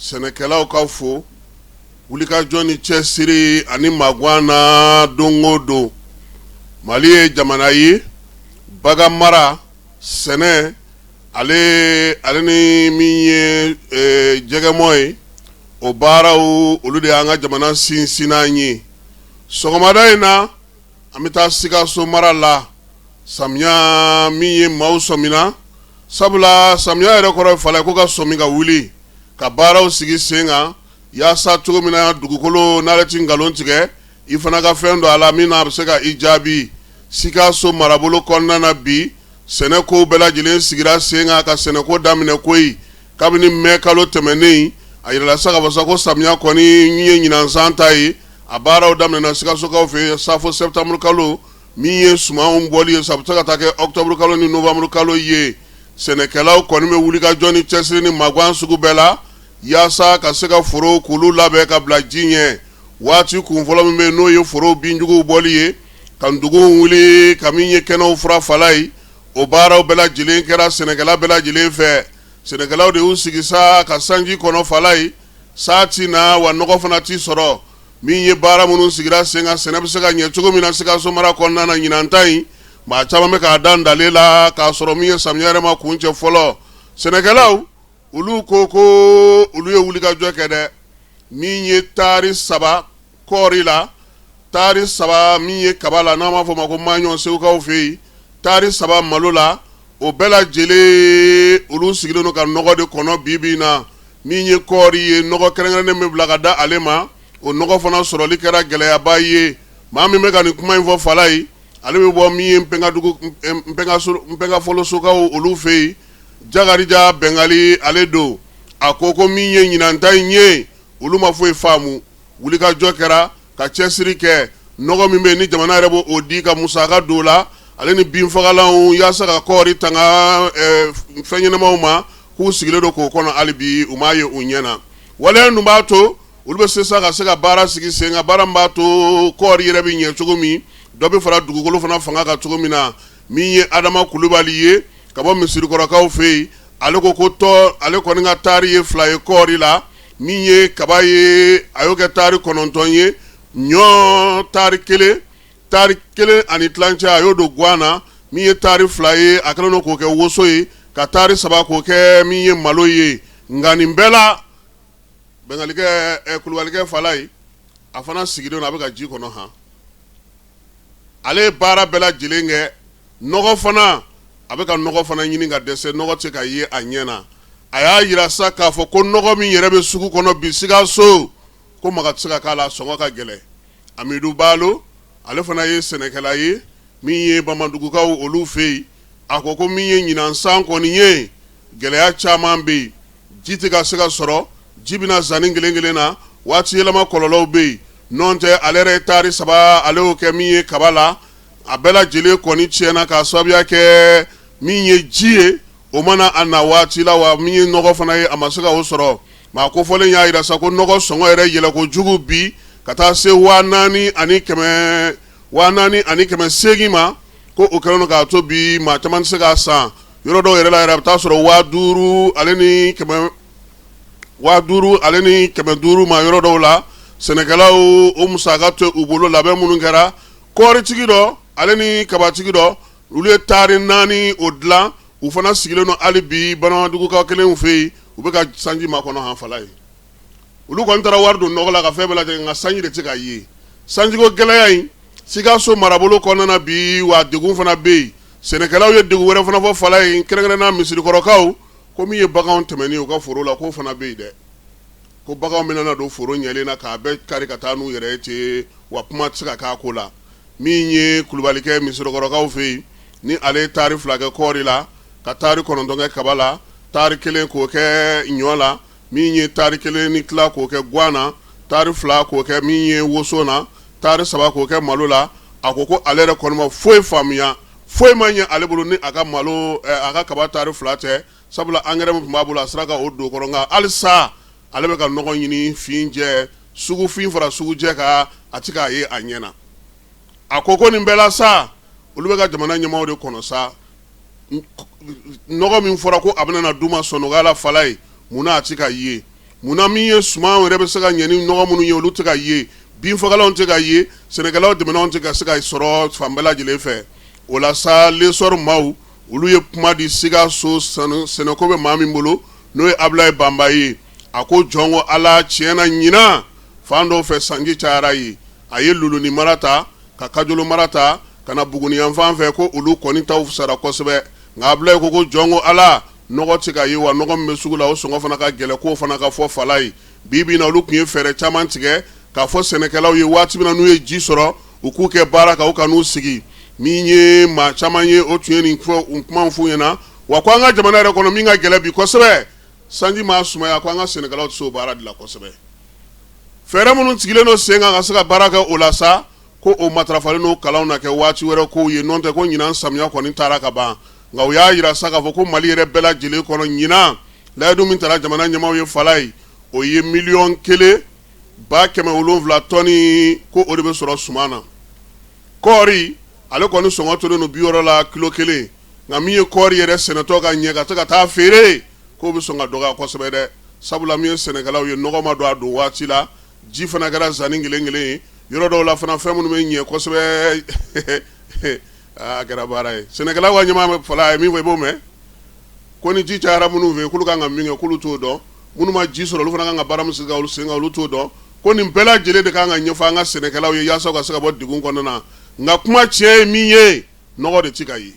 Sɛnɛkɛlaw ka fo wulikajɔ ni cɛsiri ani magan na don o don. Mali ye jamana ye, bagan mara, sɛnɛ, ale ni min ye jɛgɛmɔ ye, o baaraw olu de y'an ka jamana sinsinnan ye. Sɔgɔmada in na, an bɛ taa Sikaso mara la. Samiya min ye maaw sɔmina, sabula samiya yɛrɛ kɔrɔ fala ko ka sɔmi ka wuli ka baaraw sigi sen kan yaasa cogo min na dugukolo n'ale tɛ nkalon tigɛ, i fana ka fɛn don a la min na a bɛ se ka i jaabi. Sikaso marabolo kɔnɔna na bi, sɛnɛko bɛɛ lajɛlen sigira sen kan ka sɛnɛko daminɛ koyi kabini mɛ kalo tɛmɛnen. A yirala sa ka fɔ sa ko samiya kɔni ye ɲinan san ta ye, a baaraw daminɛna Sikasokaw fɛ sa fo septembre kalo min ye sumanw bɔli ye, a bɛ se ka taa kɛ octobre kalo ni novembre kalo ye. Sɛnɛkɛlaw kɔni bɛ wulikajɔ ni cɛsiri ni magan sugu bɛɛ la yaasa ka se ka foro k'olu labɛn ka bila ji ɲɛ. Waati kun fɔlɔ min bɛ yen, n'o ye foro binjuguw bɔli ye, ka nduguw wuli, ka min ye kɛnɛw fura fala ye, o baaraw bɛɛ lajɛlen kɛra sɛnɛkɛla bɛɛ lajɛlen fɛ. Sɛnɛkɛlaw de y'u sigi sa ka sanji kɔnɔ fala ye, sa ti na wa nɔgɔ fana ti sɔrɔ. Min ye baara minnu sigira sen kan, sɛnɛ bɛ se ka ɲɛ cogo min na Sikaso mara kɔnɔna na ɲinan ta in, maa caman bɛ k'a da ntalen la k'a sɔrɔ min ye samiya yɛrɛ ma kuncɛ fɔlɔ. Sɛnɛkɛlaw olu ko ko olu ye wulikajɔ kɛ dɛ. Min ye taari 3 kɔɔri la, taari 3 min ye kaba la, n'an b'a fɔ o ma ko maɲɔ segukaw fɛ yen, taari 3 malo la, o bɛɛ lajɛlen olu sigilen don ka nɔgɔ de kɔnɔ bi bi in na. Min ye kɔɔri ye, nɔgɔ kɛrɛnkɛrɛnnen bɛ bila ka da ale ma, o nɔgɔ fana sɔrɔli kɛra gɛlɛyaba ye. Maa min bɛ ka nin kuma in fɔ fala ye, ale bɛ bɔ min ye Npɛnkafolosokaw olu fɛ yen, Jakarija Bɛngali ale don. A ko ko min ye ɲinan ta in ye, olu ma foyi faamu. Wulikajɔ kɛra ka cɛsiri kɛ, nɔgɔ min bɛ yen ni jamana yɛrɛ b'o di ka musaka don o la, ale ni binfagalanw yaasa ka kɔɔri tanga fɛn ɲɛnamaw ma, k'u sigilen don k'o kɔnɔ hali bi u m'a ye u ɲɛ na. Waleya ninnu b'a to olu bɛ se sa ka se ka baara sigi sen kan, baara min b'a to kɔɔri yɛrɛ bɛ ɲɛ cogo min, dɔ bɛ fara dugukolo fana fanga kan cogo min na. Min ye Adama Kulubali ye ka bɔ Misirikɔrɔkaw fɛ yen, ale ko ko tɔ ale kɔni ka taari ye 2 ye kɔɔri la, min ye kaba ye a y'o kɛ taari 9 ye, ɲɔ taari kelen, taari kelen ani tilancɛ a y'o don guwan na, min ye taari 2 ye a kɛlen don k'o kɛ woso ye, ka taari 3 k'o kɛ min ye malo ye. Nka nin bɛɛ la, Bɛngalikɛ Kulubalikɛ Falaye, a fana sigilen don, a bɛ ka ji kɔnɔ han. Ale ye baara bɛɛ lajɛlen kɛ, nɔgɔ fana a bɛ ka nɔgɔ fana ɲini ka dɛsɛ, nɔgɔ tɛ ka ye a ɲɛ na. A y'a jira sa k'a fɔ ko nɔgɔ min yɛrɛ bɛ sugu kɔnɔ bi Sikaso, ko maga tɛ se ka k'a la, sɔngɔ ka gɛlɛn. Amidu Balo, ale fana ye sɛnɛkɛla ye min ye Bamadugukaw olu fɛ yen. A ko ko min ye ɲinan san kɔni ye, gɛlɛya caman bɛ yen, ji tɛ ka se ka sɔrɔ, ji bɛna zanni kelen kelen na, waati yɛlɛma kɔlɔlɔw bɛ yen. Nɔn tɛ ale yɛrɛ ye taari 3 ale y'o kɛ min ye kaba la, a bɛɛ lajɛlen kɔni tiɲɛna k'a sababuya kɛ min ye ji ye, o ma na a na waati la, wa min ye nɔgɔ fana ye a ma se ka o sɔrɔ. Maa kofɔlen y'a jira sa ko nɔgɔ sɔngɔ yɛrɛ yɛlɛko jugu bi ka taa se 4800 ma, ko o kɛlen don k'a to bi maa caman tɛ se k'a san. Yɔrɔ dɔw yɛrɛ la yɛrɛ, a bɛ taa sɔrɔ 5500 ma yɔrɔ dɔw la. Sɛnɛkɛlaw o musaka tɛ u bolo. Labɛn minnu kɛra, kɔɔritigi dɔ ale ni kabatigi dɔ, olu ye taari 4 o dilan, u fana sigilen don hali bi Banamadugukaw kelenw fɛ yen, u bɛ ka sanji makɔnɔ han fala ye. Olu kɔni taara wari don nɔgɔ la ka fɛn bɛɛ lajɛlen, nka sanji de tɛ ka ye. Sanjiko gɛlɛya in Sikaso marabolo kɔnɔna na bi, wa degun fana bɛ yen. Sɛnɛkɛlaw ye degun wɛrɛ fana fɔ fala ye, kɛrɛnkɛrɛnnenya Misirikɔrɔkaw, ko min ye baganw tɛmɛni u ka foro la, k'o fana bɛ yen dɛ, ko baganw bɛna na don foro ɲɛlen na k'a bɛɛ kari ka taa n'u yɛrɛ ye ten, wa kuma tɛ se ka k'a ko la. Min ye Kulubalikɛ Misirikɔrɔkaw fɛ yen, ni ale ye taari 2 kɛ kɔɔri la, ka taari 9 kɛ kaba la, taari 1 k'o kɛ ɲɔ la, min ye taari 1 ni tila k'o kɛ guwan na, taari 2 k'o kɛ min ye woso na, taari 3 k'o kɛ malo la. A ko ko ale yɛrɛ kɔni ma foyi faamuya, foyi ma ɲɛ ale bolo ni a ka malo, a ka kaba taari 2 tɛ, sabula angɛrɛ min tun b'a bolo a sera ka o don kɔrɔ, nka halisa ale bɛ ka nɔgɔ ɲini fin jɛ, sugu fin fara sugu jɛ kan, a tɛ k'a ye a ɲɛ na. A ko ko nin bɛɛ la sa, olu bɛ ka jamana ɲɛmaaw de kɔnɔ sa. Nɔgɔ min fɔra ko a bɛna na d'u ma sɔnɔgɔya la fala ye, munna a tɛ ka ye? Munna min ye suman yɛrɛ bɛ se ka ɲɛ ni nɔgɔ minnu ye, olu tɛ ka ye, binfagalanw tɛ ka ye, sɛnɛkɛlaw dɛmɛnanw tɛ ka se ka sɔrɔ fan bɛɛ lajɛlen fɛ. O la sa, L'Essor maaw, olu ye kuma di Sikaso sɛnɛko bɛ maa min bolo, n'o ye Abulayi Banba ye. A ko jɔn ko Ala, tiɲɛ na, ɲinan fan dɔw fɛ sanji cayara ye. A ye Luluni mara ta, ka Kajolo mara ta, ka na Buguni yanfan fɛ, ko olu kɔni taw fisara kosɛbɛ. Nka Abulayi ko jɔn ko Ala, nɔgɔ tɛ ka ye, wa nɔgɔ min bɛ sugu la, o sɔngɔ fana ka gɛlɛn, k'o fana ka fɔ fala ye. Bi bi in na, olu tun ye fɛɛrɛ caman tigɛ k'a fɔ sɛnɛkɛlaw ye, waati min na n'u ye ji sɔrɔ, u k'u kɛ baara kan, u kan'u sigi. Min ye maa caman ye, o tun ye nin kuma f'u ɲɛna. Wa ko an ka jamana yɛrɛ kɔnɔ, min ka gɛlɛn bi kosɛbɛ, sanji ma sumaya, ko an ka sɛnɛkɛlaw tɛ se o baara de la kosɛbɛ. Fɛɛrɛ minnu sigilen don sen kan ka se ka baara kɛ o la sa, ko o matarafalen n'o kalanw na kɛ waati wɛrɛ kow ye. N'o tɛ, ko ɲinan samiya kɔni taara ka ban. Nka u y'a jira sa k'a fɔ ko Mali yɛrɛ bɛɛ lajɛlen kɔnɔ ɲinan, layidu min tara jamana ɲɛmaaw ye fala ye, o ye 1,700,000 tɔni, ko o de bɛ sɔrɔ suman na. Kɔɔri, ale kɔni sɔngɔ tolen don 60 la kilo kelen. Nka min ye kɔɔri yɛrɛ sɛnɛtɔ ka ɲɛ ka se ka taa feere, k'o bɛ sɔn ka dɔgɔya kosɛbɛ dɛ. Sabula min ye sɛnɛkɛlaw ye, nɔgɔ ma don a don waati la, ji fana kɛra zanni kelen kelen ye yɔrɔ dɔw la fana, fɛn minnu bɛ ɲɛ kosɛbɛ, a kɛra baara ye. Sɛnɛkɛlaw ka ɲɛmaa fala ye min fɔ, i b'o mɛn, ko ni ji cayara minnu fɛ, k'olu kan ka min kɛ, k'olu t'o dɔn. Minnu ma ji sɔrɔ, olu fana kan ka baara min sigi olu sen kan, olu t'o dɔn. Ko nin bɛɛ lajɛlen de kan ka ɲɛfɔ an ka sɛnɛkɛlaw ye, yaasa u ka se ka bɔ degun kɔnɔna na. Nka kuma tiɲɛ ye min ye, nɔgɔ de tɛ ka ye.